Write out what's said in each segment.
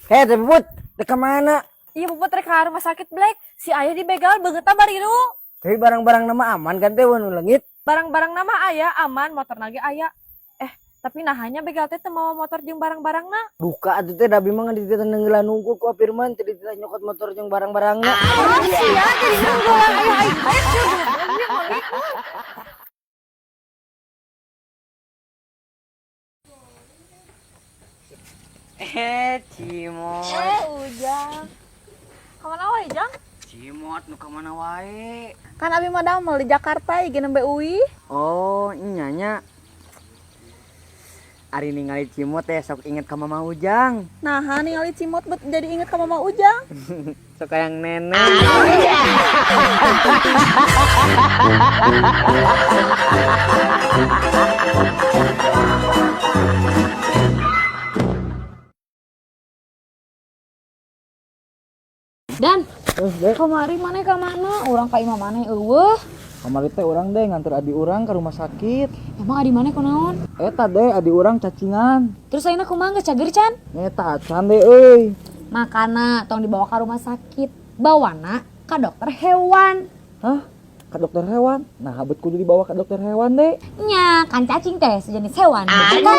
Eh, tapi Put, rek ka mana? Iya, Puput rek ka rumah sakit Black. Si ayah dibegal beungeutna bariru. Tapi barang-barang nama aman kan teh nu leungit. Barang-barang nama aya aman, motor lagi aya. Eh, tapi nahanya begal teh teu mawa motor jeung barang-barangna. Duka atuh teh da abi mah dititah neunggelan hungkul ku Firman teh dititah nyokot motor jeung barang-barangna. Oh, sia jadi nunggulan ayah aing teh. Eh, Cimot. Eh, Ujang. Kamana wae, Jang? Cimot nu ka mana wae? Kan abi mah damel di Jakarta ieu nembe uih. Oh, nya nya. Ari ningali Cimot teh sok inget ka Mama Ujang. Nah, ningali Cimot bet jadi inget ka Mama Ujang. Sok hayang nenek. Dan Eh, kamari maneh ka mana? Urang ka imah maneh euweuh. Kamari teh urang deh nganter adi urang ke rumah sakit. Emang adi maneh kunaon? Eta deh adi urang cacingan. Terus ayeuna kumaha geus cager can? Eta acan deh euy. Makana tong dibawa ka rumah sakit. Bawana ka dokter hewan. Hah? Ka dokter hewan? Nah, habet kudu dibawa ke dokter hewan deh. Nya, kan cacing teh sejenis hewan. Betul kan?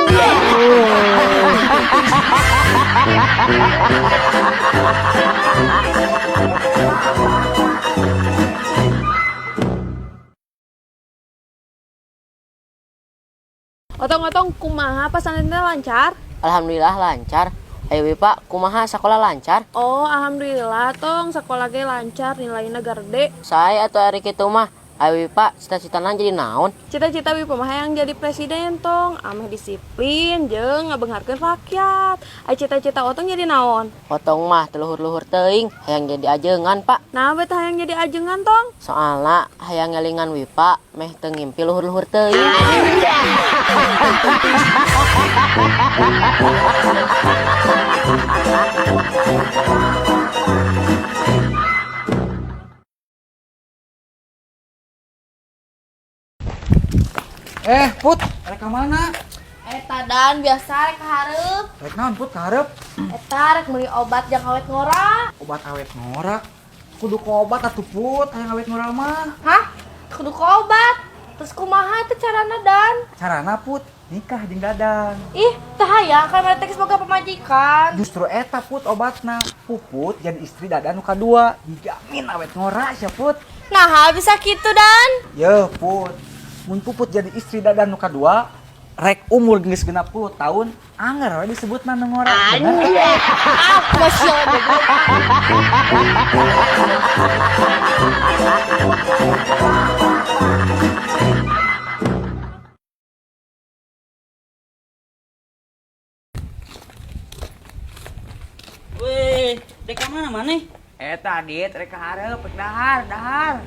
Otong-otong kumaha pesantrennya lancar? Alhamdulillah lancar. Ayo Wipa, kumaha sekolah lancar? Oh, alhamdulillah tong sekolah ge lancar, nilainya gede. Saya atau ari kitu mah. Ayo Wipa, cita-citana jadi naon? Cita-cita Wipa mah hayang jadi presiden tong, ameh disiplin jeung ngabeungharkeun rakyat. Ai cita-cita otong jadi naon? Otong mah teu luhur-luhur teuing, hayang jadi ajengan, Pak. Nah, bet hayang jadi ajengan tong. Soalna hayang ngelingan Wipa meh teu ngimpi luhur-luhur teuing. Eh, Put, rek ka mana? Eta dan biasa rek hareup. Rek naon Put ka hareup? Eta rek meuli obat jang awet ngora. Obat awet ngora. Kudu ku obat atuh Put, hayang awet ngora mah. Hah? Kudu ku obat. Terus kumaha teh carana dan? Carana Put, nikah jeung Dadang. Ih, teu hayang kan maneh teh geus boga pamajikan. Justru eta Put obatna. Puput jadi istri Dadan nu kadua, dijamin awet ngora sia Put. Nah, bisa kitu dan. Ye Put, mun Puput jadi istri Dadan nu kadua, rek umur geus 60 tahun, anger we disebutna nu ngora. Bener teu? Ah, masya Allah. Weh, dek ka mana maneh? Eta Adit rek ka hareup rek dahar, dahar.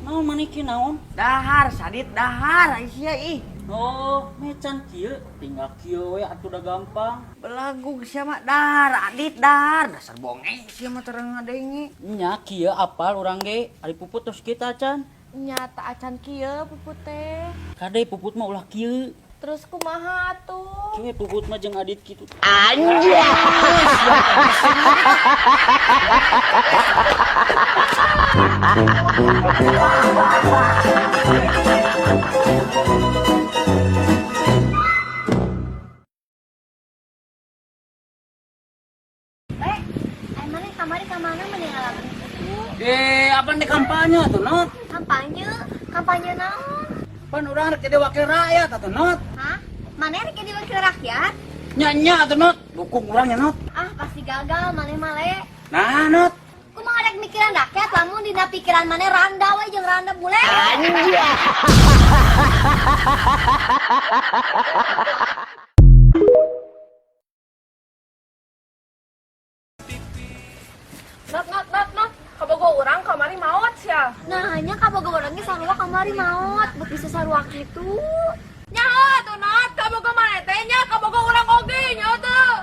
Naon maneh kieu naon? Dahar, Sadit dahar ai sia ih. Oh, mecan kieu, tinggal kieu we atuh da gampang. Belagu sia mah dahar, Adit dahar. Dasar bonge sia mah terang ngadenge. Nya kieu apal urang ge, ari Puput terus kita acan. Nyata acan kieu Puput teh. Kade Puput mah ulah kieu. Terus kumaha atuh? Kieu Puput mah jeung Adit kitu. Eh, maneh kamari ka mana maneh ngalamun kitu? Eh, apa nih kampanye atuh, Not? Kampanye? Kampanye naon? Pan urang rek jadi wakil rakyat atuh, Not. Hah? Maneh rek jadi wakil rakyat? Nya nya atuh, Not. Dukung urang nya, Not. Ah, pasti gagal maneh mah le. Nah, Not. Kumaha rek mikiran rakyat lamun dina pikiran maneh randa we jeung randa bule? Not, not, not, not. Kabogo urang kamari maot sia. Nah, hanya kabogo urang ge sarua kamari maot, bet bisa sarua kitu. Nyaho atuh Not, kabogo maneh teh nya kabogo urang oge nyaho teu.